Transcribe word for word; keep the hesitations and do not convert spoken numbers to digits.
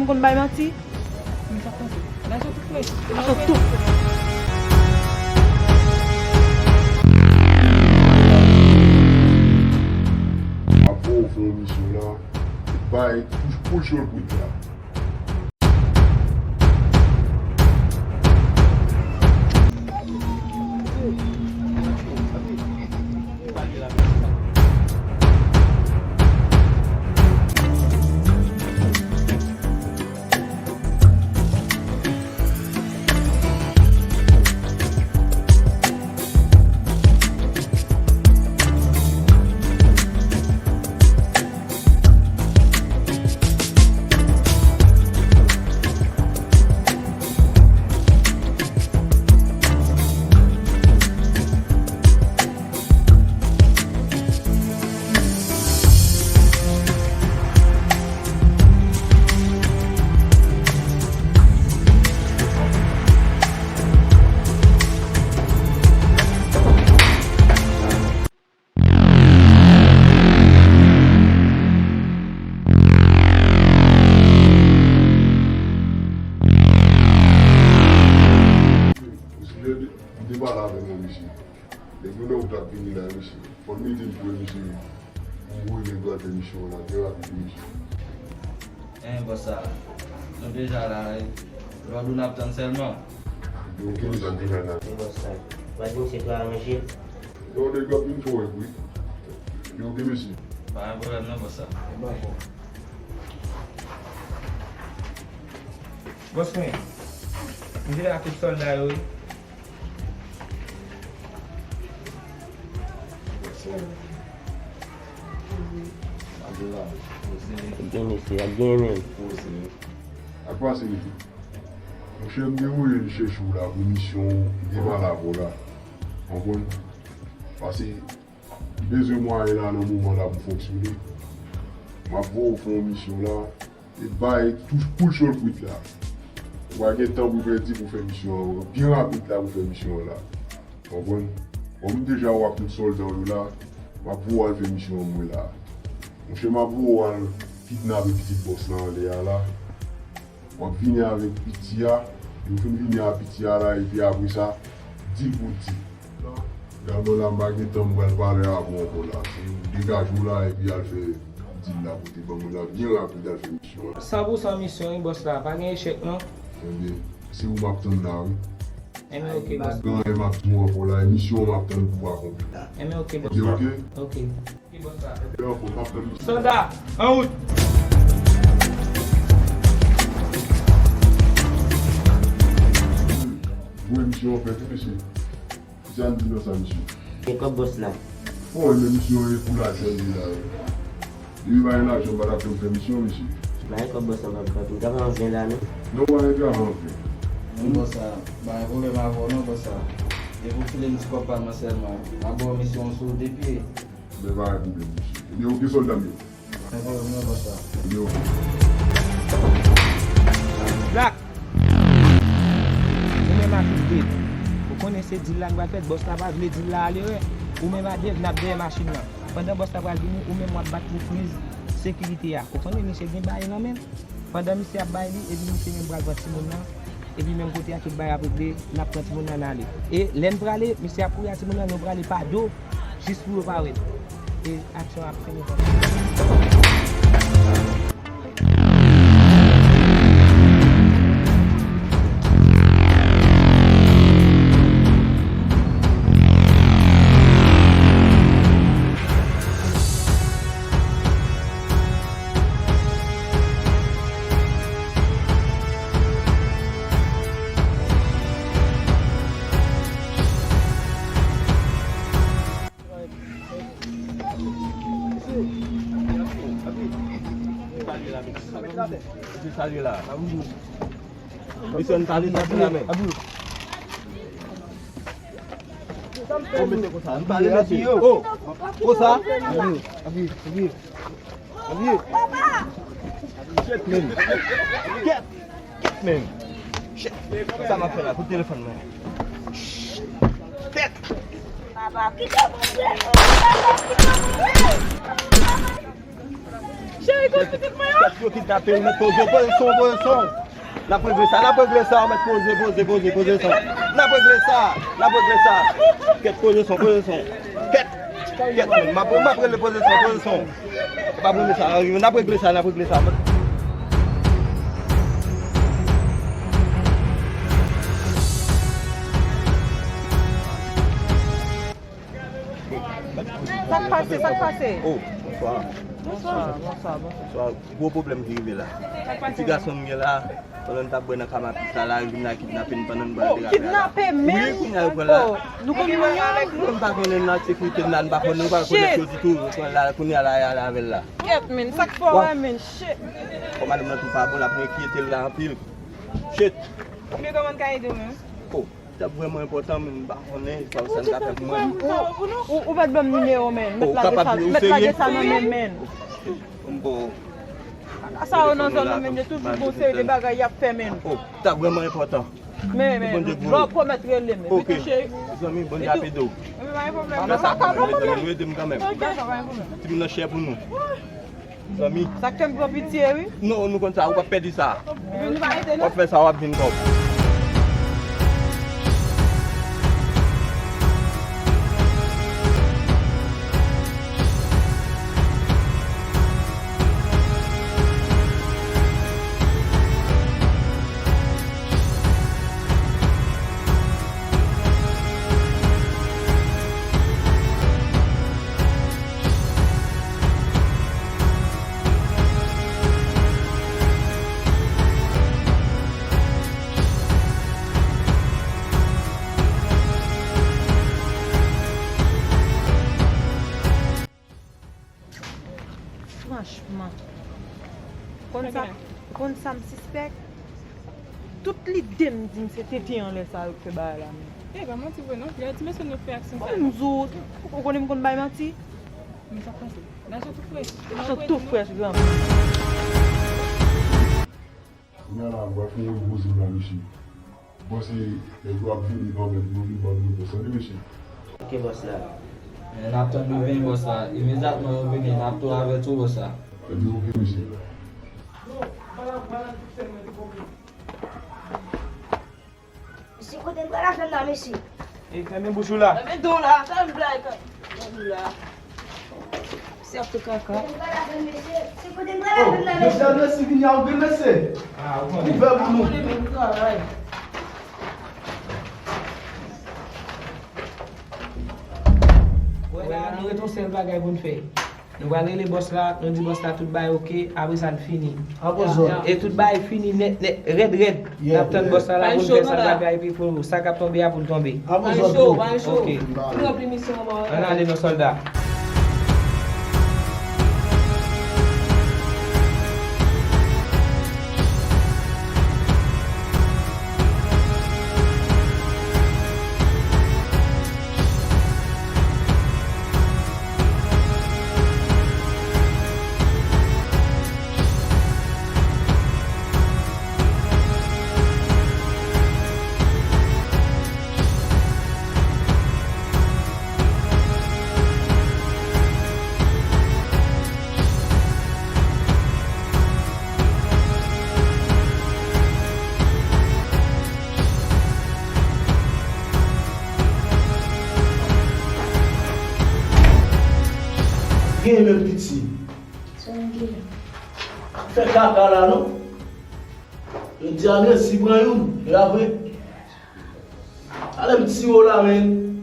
Konn bay manti. Men sa k pase? Lajan tou fre. Lajan tou. Ap voye w fè yon misyon la. Bay tou, pou l cho l kwit la. Misye, m te pale avè mwen, misye. Depi lè ou t ap vini la, misye. Fò l mete m pou misye. M voye nèg yo al fè misyon an la, trè rapid, misye. En, bòs sa, nou deja la, wi. Lòd ou n ap tann sèlman. Yo, ki misye ap vin la? Wi, bòs sa. Ou pa di misye tou aranje? Yo, nèg yo ap vin fè w wi. Yo, ki misye? Pa gen pwoblèm non, bòs sa. Bòs mwen, m vin la ak tout sòlda yo, wi. Ap gen la. Poze. Ap gen mesye, ap gen men. Poze. Ak pase li. Monchè, m te voye l chèche w la pou misyon m te pale avè w la. Konprann? Pase li bezwen mwayen la nan moman la pou fonksyone. M ap voye w fè yon misyon la. E bay tou, pou l cho l kwit la. Ou pa gen tan pou pèdi pou fè misyon an. Byen rapid la pou fè misyon an la. Konprann? Bon, m deja wè ak tout sòlda w yo la. M ap voye w al fè misyon an mwen la. Monchè, m ap voye w al kidnape pitit bòs la anlè a la. W ap vini avèk piti a. Lè w fin vini a piti a la, epi apre sa, di l pou di. Gade la, m pa gen tan, m pral pale avè w ankò la. Se ou degaje w la, epi al fè dil la kote ban mwen la, byen rapid, al fè misyon an. San pou san misyon, wi, bòs la. Pa gen echèk, non. Ebyen, se ou m ap tann la, wi. Enben, oke, bòs. Gen anyen m ap di w ankò la, e misyon an m ap tann pou w akonpli. Enben, oke, bòs. Oke, oke? Oke. Oke, bòs la. Enben, ankò, m ap tann misyon. Sòlda, an wout! Voye misyon an fèt, wi, mesye. Jan di nan sa, misye. Gen kòb bòs la. Bon, men misye e pou lajan li la, wi. Depi pa gen lajan, m pa t ap janm fè misyon, misye. Ba gen kòb bòs la, m pa t ap fè. M ta pran ven la, non. Non, pa gen travay anpil. Non, bòs la, pa gen pwoblèm avè w, non, bòs la. E pou file m ti kòb pa m nan sèlman. M ap ba w misyon sou de pye. Men pa gen pwoblèm, misye. Ebyen, oke, sòlda m yo. Black! Ou menm ak Dave. Ou konnen se dil la nou pral fè, bòs la pa vle dil la ale, wè. Ou menm ak Dave, n ap dèyè machin nan. Pandan bòs la pral vini, ou menm w ap bat pou priz sekirite a. Ou konnen misye gen bagay nan men l. Pandan misye ap bay li, epi misye menm pral pran timoun nan. Epi menm kote a tout bagay ap regle, n ap pran timoun nan, n ale. E lè n prale, misye ap kouri a timoun nan, nou prale pa do, jis pou yo pa wè n. E aksyon ap fini konsa. Misye, n pale nan ti lamen. O, mesye, konsa. N pale, mesye. O, konsa. Shit, man. Shit, man. Shit. Sa m ap fè la? Kote telefòn mwen? Shit. Papa, kite mwen. Papa, kite mwen. Cheri, kot pitit mwen yo? Kèt, yo kidnape l, mèt poze, poze son, poze son. N ap regle sa, n ap regle sa, mèt poze, poze, poze, poze son. N ap regle sa, n ap regle sa. Kèt, poze son, poze son. Kèt, kèt, m ap, m ap rele poze son, poze son. N ap regle sa, n ap regle sa, n ap regle sa. Sa k pase, sa k pase? Oh, bonswa. Bonswa, bonswa, bonswa. Bonswa. Gwo pwoblèm ki rive la. Sa k pase? Ti gason m gen la, pandan n t ap bwè nan Kamapis la, la, yo vin la kidnape n pandan n bwè. Oh, kidnape menm? Wi, kounye a yo pran la. Oh, nou konn moun yo? Nou pa konnen nan sekirite n la, nou pa konnen, nou pa konnen yo ditou. Yo pran la, kounye a la, y ale avè l la. Kèt, men, sa k fè w la, men, shit. Kòm madanm nan tou pa bon, l ap enkyete l la anpil. Shit. Men kòman n ka ede w menm? Oh. T ap vrèman enpòtan, men m pa konnen sa, sa n ka fè pou mwen. Ou, ou, ou pa t ban m nimewo, men. Mèt lage sa, mèt lage sa nan men m, men. Bon. Sa yo nan zòn nan, men, yo toujou gon seri de bagay y ap fè, men. Oh, t ap vrèman enpòtan. Men, men, lè w pwomèt rele m, men. Ok. Zanmi, Bondye ap ede w. Mèsi pou mwen, mezanmi, nou ede m kanmenm. Timoun nan chè pou nou. Zanmi. Sa k fè m pran pitye, wi. Non, nou konn sa, ou p ap pèdi sa. Epi nou pa rete, non. W ap fè sa, w ap jwenn kòb. Franchman, konn sa, konn sa m sispèk? Tout lide m di m se tenten anlè sa yo k fè bagay la menm. E pa manti vre non, gade ti mesye nou fè aksyon sa. Bon, m di w, ou konnen m konn bay manti? Men sa k pase? Lajan tou frèch. Lajan tou frèch, granmoun. Kounye a la, m pral fè yon gwo jou la, mesye. M panse nèg yo ap vini kanmenm pou yo vin ban nou repons, tande, mesye. Ok, bòs la. Men n ap tann yo vini, bòs la. Imedyatman yo vini, n ap tou avèti w, bòs la. Ebyen, ok, mesye. Mesye, kote m pral avè m la, mesye? Ey, fèmen bouch ou la. Fèmen don la, fèmen blag. Fèmen la. Sèf tou kaka. Kote m pral avè m, mesye? Se kote m pral avè m la, mesye? Mesye, mesye, vini a ouvè, mesye. Ah, ou konnen. Ouvè pou nou. Ah, konnen men nou travay. Wè la, nou ret yon sèl bagay pou n fè. Nou pral rele bòs la, nou di bòs la tout bagay oke, apre sa n fini. Apre zòt. E tout bagay fini nèt, nèt, rèd, rèd. N ap tann bòs la la pou l fè sa l pral fè epi pou sa k ap tonbe a pou l tonbe. Apre zòt tou. Ok. Ann ale non sòlda. Gen menm piti. Fè kaka la non. Yo di a mèsi pran youn, e la vre. Ale m tire w la, men.